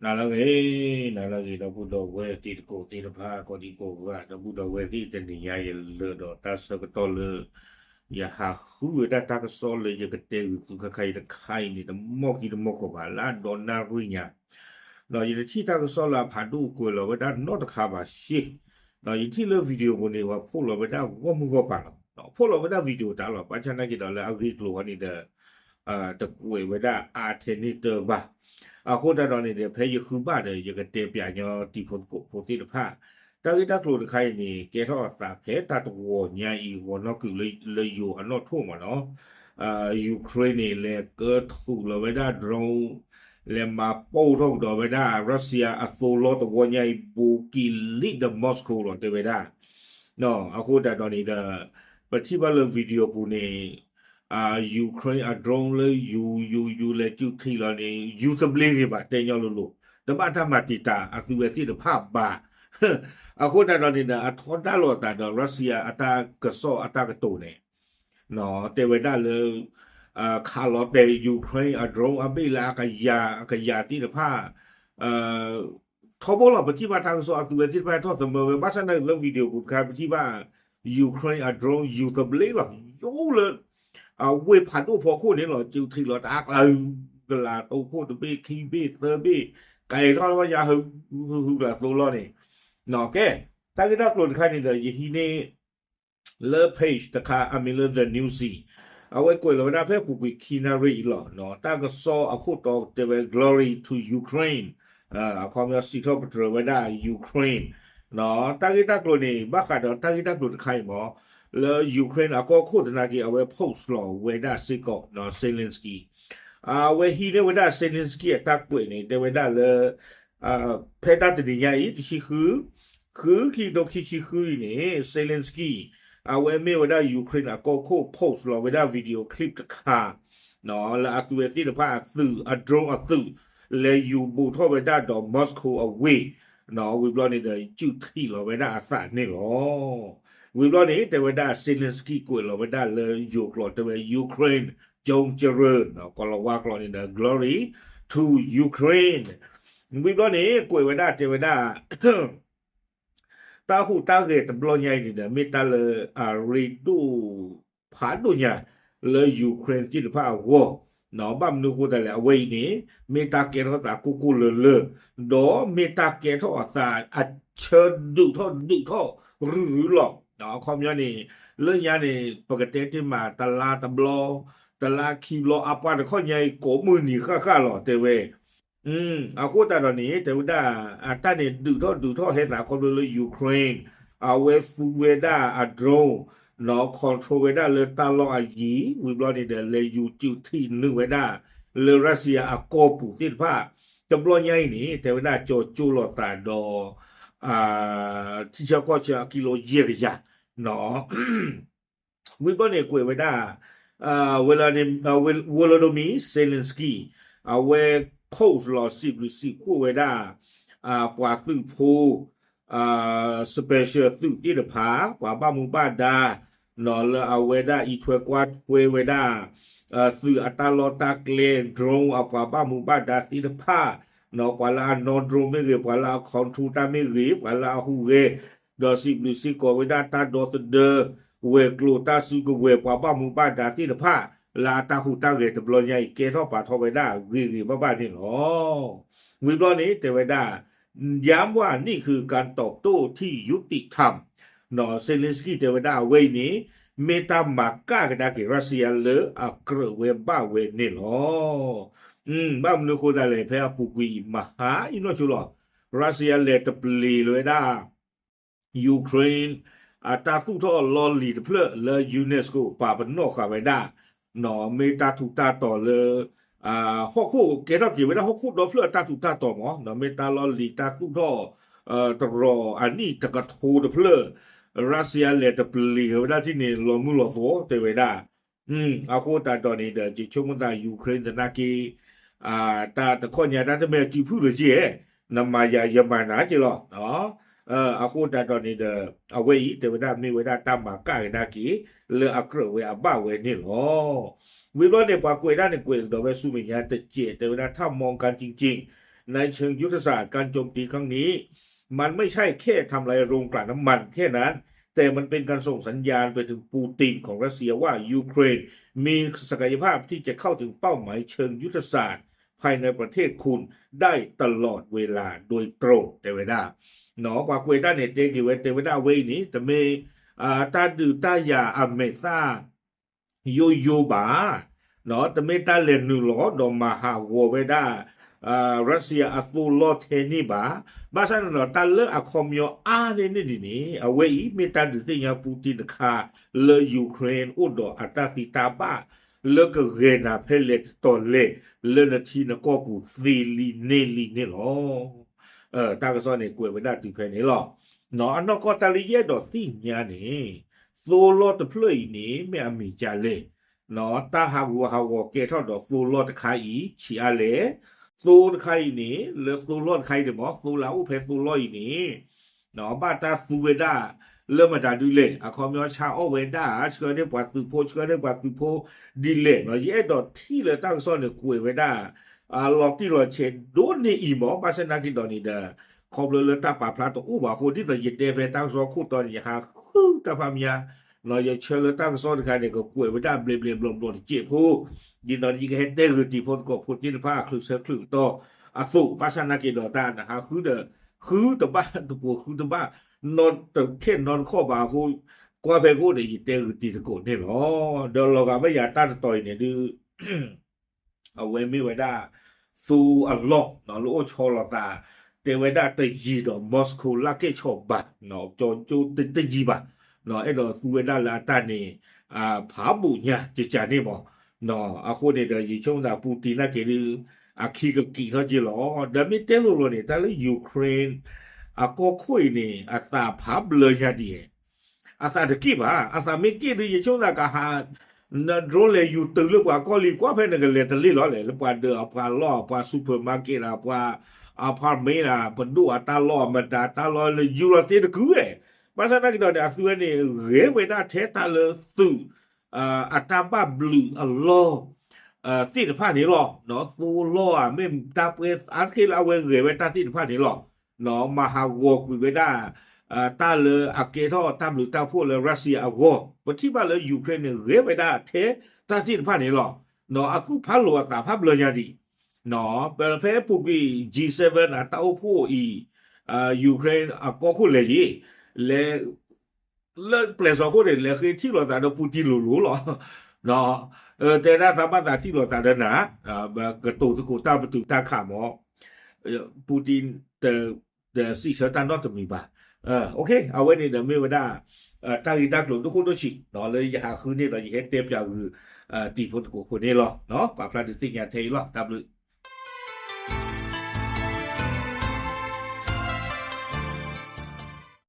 နၤလၢအဂ့ၤ, နၤလၢအဂ့ၤ ဒီပုၢ်ဒီဝဲၢ်တံၤသကိးသ့ၣ်တဖၣ် ကိးဒံကိးဂၤ ဒီပုၢ်ဒီဝဲၢ်သ့ၣ် တနံၤညါယလၢာ်ဒီးတၢ်ဆၢကတီၢ်လၢ ယဟးဃုဝဲဒၣ်တၢ်ကစီၣ်လၢယကတဲဂုာ်သုခဲခါအံၤတခါအံၤန့ၣ် တမီၢ်ခံတမီၢ်ကီးဘၣ် လၢအဒီနၣ်ရံၣ်ညါ ဒီးယတထံၣ်တၢ်ကစီၣ်လၢအဖးဒိၣ်ကွဲးလီၤဝဲဒၣ်နီတခါဘၣ်ရှ့, ဒီးယထံၣ်လၢ video ပူၤန့ၣ် ပှၤဖီၣ်လီၤဝဲဒၣ်ဂီၢ်မုၢ်ဂီၢ်ပၤလီၤ, ဖီၣ်လီၤဝဲဒၣ် video တၢ်လီၤ ဘၣ်ဆၣ်နာ်က့ဒီးလၢအဂ့ၢ်ကျိၤအံၤန့ၣ်ဒီး တကွဲးဝဲဒၣ်အါထဲန့ၢ်တၢ်ဘၣ်. အဃိသတးဒီးန့ၣ်ဒီး ဖဲယဃုဘၣ်ဒီး ယကတဲပၠးညီတံၤဖိသကိးဖိသ့ၣ်တဖၣ်, တၢ်ဂ့ၢ်တၢ်ကျိၤတခါအံၤန့ၣ် ကဲထီၣ်အသးဖဲတၢ်တဝီၤညါအံၤ ဂီၤနီၢ်ကုာ်လၢယိၤအနီၣ်ထိၣ်မးနီၤ Ukraine န့ၣ် လဲၤကၢထုးလီၤဝဲဒၣ် drone လဲၤမၤပိၢ်ထီၣ်ကဒီးဝဲဒၣ် Russia အသိလီၤတဝီညါအံၤ ဘိးက့ၤလံဒီး Moscow လီၤ တဲဝဲဒၣ် အဃိသတးဒီးန့ၣ်ဒီး ပထံၣ်ဘၣ်လၢ video ပူၤန့ၣ် Ukraine အ drone လၢယူၤ ယူၤ ယူၤ လဲၤစုးထံးလီၤန့ၣ် ယူၤသဘျ့ဂ့ၤဘၣ် တဲညီလိၤလိၤ, တဘၣ်တၢ်မၤတံာ်တာ်အသုဝဲသ့ၣ်တဖၣ်ဘၣ်. အဃိသတးဒီးန့ၣ်ဒီး အထီဒါလိာ်အသးဒီး Russia အတၢ်ကစီၣ်အတၢ်ကတိၤန့ၣ် တဲဝဲဒၣ်လၢ ခးလီၤတဲာ် Ukraine အ drone အဘ့ၣ်လၢအကယၤ အကယၤသ့ၣ်တဖၣ် ထီဘိလီၤ ပထံၣ်ဘၣ်တၢ်ကစီၣ်အသုဝဲသ့ၣ်တဖၣ်ထီၣ်သမၢဝဲ ဘၣ်ဆၣ်နာ်က့လၢ video ပူၤတခါ ပထံၣ်ဘၣ် Ukraine အ drone ယူၤသဘျ့လီၤ ယူၤလၢ အဝ့ၢ်ဖးဒိၣ်ဖီခိၣ်န့ၣ်လီၤ စုးထံးလီၤတၢ်အကျါ ကလးတိခိၣ်တဘ့ၣ်ခံဘ့ၣ်သၢဘ့ၣ် ကဲထီၣ်လၢယၤ ဟု ဟု ဟုကလးသိလီၤန့ၣ် ကဲ တၢ်ဂ့ၢ်တၢ်ကျိၤတခါန့ၣ်ဒီး ယဟံးန့ၢ် လၢ page တခါ အမ့ၢ်လၢ The Newsy အဝဲကွဲးလီၤဝဲဒၣ်ဖဲအပူၤကွံာ်ခံနၣ်ရံၣ်အံၤလီၤ. တၢ်ကစီၣ်အခိၣ်တီတဲဝဲ Glory to Ukraine အခီပညီစံးထီၣ်ပတြၢၤဝဲဒၣ် Ukraine တၢ်ဂ့ၢ်တၢ်ကျိၤန့ၣ် ဘၣ်ဃးဒီးတၢ်ဂ့ၢ်တၢ်ကျိၤတခါအံၤမ့ၢ် လၢ Ukraine အကီၢ်ခိၣ်သနာ်က့ အဝဲ post လီၤဝဲဒၣ်စ့ၢ်ကီး Zelensky အဝဲဟံးန့ၢ်ဝဲဒၣ် Zelensky အတၢ်ကွဲးန့ၣ် တဲဝဲဒၣ်လၢ ဖဲတၢ်တနံၤညါအံၤ တဆံဃု ဃု ခံကထိခံဆံဃုအံၤန့ၣ် Zelensky အဝဲမ့ၢ်ဝဲဒၣ် Ukraine အကီၢ်ခိၣ် post လီၤဝဲဒၣ် video clip တခါ လၢအသုးဝဲသ့ၣ်တဖၣ်အသုး အ drone အသုး လဲၤယူၤဘူးထီၣ်ဝဲဒၣ်ဒီး Moscow အဝ့ၢ် ဝံၤဘျီန့ၣ်ဒီး စုးထံးလီၤဝဲဒၣ်အသးန့ၣ်လီၤ. ဝံၤဘျီန့ၣ် တဲဝဲဒၣ် Zelensky ကွဲးလီၤဝဲဒၣ်လၢယိၤကျိာ်တဲဝဲ Ukraine ကၠိကရၢ ကီၢ်လီၤဝါကျိာ်န့ၣ်ဒီး Glory to Ukraine ဝံၤဘျီန့ၣ် ကွဲးဝဲဒၣ်တဲဝဲဒၣ် တၢ်ဟူးတၢ်ဂဲၤတဘျီညါအံၤန့ၣ်ဒီး မ့ၢ်တၢ်လၢအရ့ဒိၣ်ဖးဒိၣ်ညါလၢ Ukraine သ့ၣ်တဖၣ်အဂီၢ်, ဘၣ်မနုၤအဃိသတးလဲၣ် အဝဲအံၤန့ၣ် မ့ၢ်တၢ်ကဲထီၣ်သးကိၢ်ကိၢ်လၢၤလၢၤ, ဒီးမ့ၢ်တၢ်ကဲထီၣ်အသးအဆၢဒုးထီၣ်ဒုးထီၣ်ရုၢ်ရုၢ်လီၤ. အခီပညီန့ၣ် လၢညါန့ၣ် ပကတဲတ့ၢ်မး တလါတဘျီ, တလါခံဘျီ အပှၤတခီညါအံၤ ကိးမုၢ်နံၤဃၣ်ဃၣ်လီၤ တဲဝဲ အဃိသတးဒီးန့ၣ် တဲဝဲဒၣ် အတၢ်န့ၣ်ဒုးထီၣ်ဒုးထီၣ်ဟဲသးခီဖျိလၢ Ukraine အဝဲသူဝဲဒၣ်အ drone နီၢ် control ဝဲဒၣ်လၢတၢ်လီၢ်အယံၤ ဝံၤဘျီန့ၣ်ဒီး လဲၤယူၤစုးထံးနုာ်ဝဲဒၣ် လၢ Russia အကီၢ်ပူၤသ့ၣ်တဖၣ် တဘျီညါအံၤန့ၣ် တဲဝဲဒၣ်ကၠီၤကၠိလိာ်သးဒီး ထံဆၢကီၢ်ဆၢအကံလိယဲၢ်ကယၤနီၢ် ဝံၤဘျီန့ၣ်ကွဲးဝဲဒၣ် Volodymyr Zelensky အဝဲ post လီၤစံးဘျုးစံးဖှိၣ်ဝဲဒၣ် ပှၤသုးဖိ special သုးသ့ၣ်တဖၣ် ပှၤဘၣ်မူဘၣ်ဒါ နီၢ် လၢအဝဲဒၣ်အံးထွဲကွၢ်ထွဲဝဲဒၣ် သုးအတၢ်လီၢ်တၢ်ကျဲ drone အပှၤဘၣ်မူဘၣ်ဒါသ့ၣ်တဖၣ် နီၢ် ပှၤလၢအနီၢ် drone မ့ၢ်ဂ့ၤ ပှၤလၢအ control တၢ်မ့ၢ်ဂ့ၤ ပှၤလၢအဟူးဂဲၤ ဒီးစံးဘျုးစ့ၢ်ကီးဝဲဒၣ်တၢ်ဒီသဒၢ ဝဲၤကျိၤတၢ်စုကဝဲၤ ပှၤဘၣ်မူဘၣ်ဒါသ့ၣ်တဖၣ် လၢအတၢ်ဟူးတၢ်ဂဲၤတဘျီညါအံၤ ကဲထီၣ်ပာ်ထီၣ်ဝဲဒၣ်ဂ့ၤဂ့ၤဘၣ်ဘၣ်န့ၣ်လီၤ. ဝံၤဘျီန့ၣ် တဲဝဲဒၣ် ย้ำว่านี่คือการตอบโต้ที่ยุติธรรม နီၢ် Zelensky တဲဝဲဒၣ်အဝဲအံၤန့ၣ် မ့ၢ်တၢ်မၤကၣ်ကဒါက့ၤ Russia လၢအကြၢးဝဲဘၣ်ဝဲန့ၣ်လီၤ. ဘၣ်မနုၤအဃိသတးလဲၣ် ဖဲအပူၤကွံာ်အံၤ မဟါအံၤနီၢ်ဆိလီၤ Russia လဲၤတပျံၤလီၤဝဲဒၣ် Ukraine အတၢ်သူၣ်ထီၣ်လီၢ်လံၤတဖျၢၣ်လၢ UNESCO ပာ်ပနီၣ်ဃာ်ဝဲဒၣ် နီၢ် မ့ၢ်တၢ်ထူးတၢ်တီၤလၢ ဟီၣ်ခိၣ် ကဲထီၣ်က့ၤဝဲဒၣ်ဟီၣ်ခိၣ်ဒီဖျၢၣ်အတၢ်ထူးတၢ်တီၤမး နီၢ် မ့ၢ်တၢ်လီၢ်လံၤတၢ်သူၣ်ထီၣ် တရီးအနံၣ်တကထိတဖျၢၣ် Russia လဲၤတပျံၤဝဲဒၣ်ထံၣ်န့ၣ် လီၤမုၢ်လီၤသီ တဲဝဲဒၣ် အဃိသတးဒီးန့ၣ်ဒီး ယဆိကမိၣ်သး Ukraine သနာ်က့ တၢ်တခီညါတၢ်တမ့ၢ်အစုဖုၣ်လၢၤက့ နမၤယၤယမၤနၤက့လီၤ. အဃိသတးဒီးန့ၣ်ဒီး အဝဲအံၤ တဲဝဲဒၣ်မ့ၢ်ဝဲဒၣ်တၢ်မၤကၣ်ကဒါက့ၤ လၢအကြၢးဝဲအဘၣ်ဝဲန့ၣ်လီၤ. ဝံၤဘျီန့ၣ် ပှၤကွဲးဒၣ်န့ၣ် ကွဲးကဒီးဝဲဆူမဲာ်ညါတစဲး တဲဝဲဒၣ် ถ้ามองกันจริงๆ ในเชิงยุทธศาสตร์ การโจมตีครั้งนี้ มันไม่ใช่แค่ทำลายโรงกลั่นน้ำมันแค่นั้น แต่มันเป็นการส่งสัญญาณไปถึงปูตินของรัสเซียว่ายูเครนมีศักยภาพที่จะเข้าถึงเป้าหมายเชิงยุทธศาสตร์ภายในประเทศคุณได้ตลอดเวลาโดยตรง တဲဝဲဒၣ် ပှၤကွဲးတၢ်န့ၣ် တဲက့ၤဝဲ တဲဝဲဒၣ်ဝဲအံၤန့ၣ် တမ့ၢ် တၢ်ဒုးတၢ်ယၤအမဲာ်သၣ် ယိယိဘၣ်, တမ့ၢ်တၢ်လဲၤနုာ်လီၤဒီးမၤဟးဂီၤဝဲဒၣ် ရၢၡစံယါအသိလီၢ်ထဲန့ၣ်ဘၣ်. ဘၣ်ဆၣ်န့ၣ်ဒီး တၢ်လၢအခီပညီအါန့ၢ်န့ၣ်ဒ်န့ၣ် အဝဲအံၤမ့ၢ်တၢ်ဒုးသ့ၣ်ညါပူတံတခါ လၢယူၤခရ့ၣ် အိၣ်ဒီးအတၢ်သံတၢ်ဘၣ် လၢကဂဲၤနၤဖဲလဲၣ်တတီၤလဲၣ် လၢနထံနကီၢ်ပူၤသ့လံန့ၢ်လံန့ၣ်လီၤ. တၢ်ကစီၣ်န့ၣ် ကွဲးဝဲဒၣ်တုၤဖဲန့ၣ်လီၤ. အနီၢ်ကီၢ်တၢ်လၢယအဲၣ်ဒိးသ့ၣ်ညါန့ၣ် သိလီၢ်တဖျၢၣ်အံၤန့ၣ် မ့ၢ်အမံၤဒ်လဲၣ်, တၢ်ဟးဂူာ်ဟးဂီၤကဲထီၣ်ဒီးသိလီၢ်တခါအံၤ ဆံးအါလဲၣ်, သိတခါအံၤန့ၣ် လၢသိလီၢ်တခါအံၤန့ၣ်မ့ၢ် သိလၢအအိၣ်ဖဲသိလီၢ်အံၤန့ၣ် ဘၣ်တၢ်သူဝဲဒၣ် လၢမတၤဒ်လဲၣ်, အခီပညီဆါအီၣ်ဝဲဒၣ် ဆှၢန့ၢ်ပှၤသုးဖိ ဆှၢန့ၢ်ပှၤသုးဖိဒ်လဲၣ်, ယအဲၣ်ဒိးထံၣ်လၢတၢ်ကစီၣ်န့ၣ် ကွဲးဝဲဒၣ် လီၤတံၢ်လီၤဆဲးဒိၣ်န့ၢ်အံၤမ့ၢ် ဘၣ်ဆၣ်သနာ်က့ဒီးန့ၣ်ဒီး ခီဖျိလၢတၢ်ပာ်ဖျါတအိၣ်ဘၣ်အဃိ ဒ်သိးယတဲဖဲတၢ်ကစီၣ်ခိၣ်တီန့ၣ် ယဟးဃုတၢ်ဖးမံၤညါ ယဆၢလၢတၢ်ကစီၣ်တခါန့ၣ် ကကွဲးဝဲဒၣ်ဘျဲးဘျဲးဘျီဘျီတစဲးဖိ, ဒ်သိးယကဟဲတဲဂုာ်တံၤဖိသကိးဖိသ့ၣ်တဖၣ်အချုးဆၢချုးအတီအသိး, ဘၣ်ဆၣ်သနာ်က့ဒီးတၢ်နဟးဃုဒီး ဃုတဘၣ်တပူၤဃုတဘၣ် နီတခဲနီတခီၣ်ဘၣ်အဃိ ကွၢ်ဖဲကအိၣ်ဒီးယတဲဂုာ်တံၤသကိးန့ၣ်လီၤ. ဒီးလီၤဂာ်ဘၣ်ယၤတၢ်တတီၤအံၤန့ၣ်ဒုး အဝဲမ့ၢ်ဝဲဒၣ် သိအလီၢ် လၢအိၣ်ဆီလီၤသး တဲဝဲဒၣ်တယံၤဒီး Moscow လၢကဲၣ်ဆီဘၣ် ကၠီကၠိတယံၤဘၣ်, အဲၣ်ဒိးသူဝဲဒၣ်လၢအတၢ်န့ၣ် ဖးဘူးညါကကန့ၣ်မး, အဃိန့ၣ်ဒီး ယဆိကမိၣ်သး ပူတံနာ်က့ၤဒုး အခံကက့ၤထီၣ်က့ၤလီၤ. ဒီးမ့ၢ်တဲလိၤလိၤန့ၣ် တၢ်လၢ Ukraine အကီၢ်ခိၣ်အံၤန့ၣ် အသးဖးဘျၢညါဒ်လဲၣ် အသးတက့ၢ်ဘၣ်, အသးမ့ၢ်က့ၢ်ဒုး ယဆိကမိၣ်သးကဟး drone လဲၤယူၤတုၤလၢပှၤကီၢ်လံ ကွၢ်ဖဲနကလဲၤတလ့ၢ်လီၤလဲၣ်, လၢပှၤဒၢးအပှၤလီၢ် အပှၤ supermarket အပှၤ apartment ပဒိၣ်အတၢ်လီၢ်အမတၤတၢ်လီၢ်လၢယူၤလီၤသ့တကုၤဝဲ, ဘၣ်ဆၣ်သနာ်က့ဒီးန့ၣ် အသုဝဲန့ၣ် ဂဲၤဝဲဒၣ်ထဲတၢ်လၢသုး အတၢ်ဘၣ်ဘျုးအလီၢ် သ့ၣ်တဖၣ်န့ၣ်လီၤ. သိလီၢ်ဧါ မ့ၢ်တၢ်ပှဲၤအါတက့ၢ်လၢအဝဲဂဲၤဝဲတၢ်သ့ၣ်တဖၣ်န့ၣ်လီၤ. မၤဟးဂီၤကွံာ်ဝဲဒၣ် တၢ်လၢအကဲထီၣ်တၢ်ဘျုးတၢ်ဖှိၣ်လၢ Russia အဂီၢ်, ပထံၣ်ဘၣ်လၢ Ukraine န့ၣ် ဂဲၤဝဲဒၣ်ထဲတၢ်သ့ၣ်တဖၣ်န့ၣ်လီၤ. အသူၣ်ဖးလိာ်အသးဖးဘျၢညါဒံး, ဖဲပူၤကွံာ် G seven အတၢ်အိၣ်ဖှိၣ်အံၤ Ukraine အကီၢ်ခိၣ်လဲၤယံၤ လဲၤ လၢပျဲၢ်စီၤခိၣ်န့ၣ် လဲၤဃ့ထံၣ်လိာ်သးဒီး Putin လိၤလိၤလီၤ. တဲဒၣ်သးဘၣ်သးထံၣ်လိာ်သးဒီးနၤ, ကတိၤသကိးတၢ်ပတုာ်တၢ်ခးမး, Putin တစံးဆၢတၢ်နီတမံၤဘၣ်. အဝဲန့ၣ်ဒီးမ့ၢ်ဝဲဒၣ် တၢ်ဂ့ၢ်တၢ်ကျိၤဒိၣ်ခိၣ်ဒိၣ်ဆံး လၢယဟးဃုန့ၢ်ဒီး ယဟဲတဲပၠးဂုာ် တံၤဖိသကိးဖိန့ၣ်လီၤ. ပာ်ဖျါဒုးသ့ၣ်ညါထဲအံၤလီၤ. တၢ်ဘျုး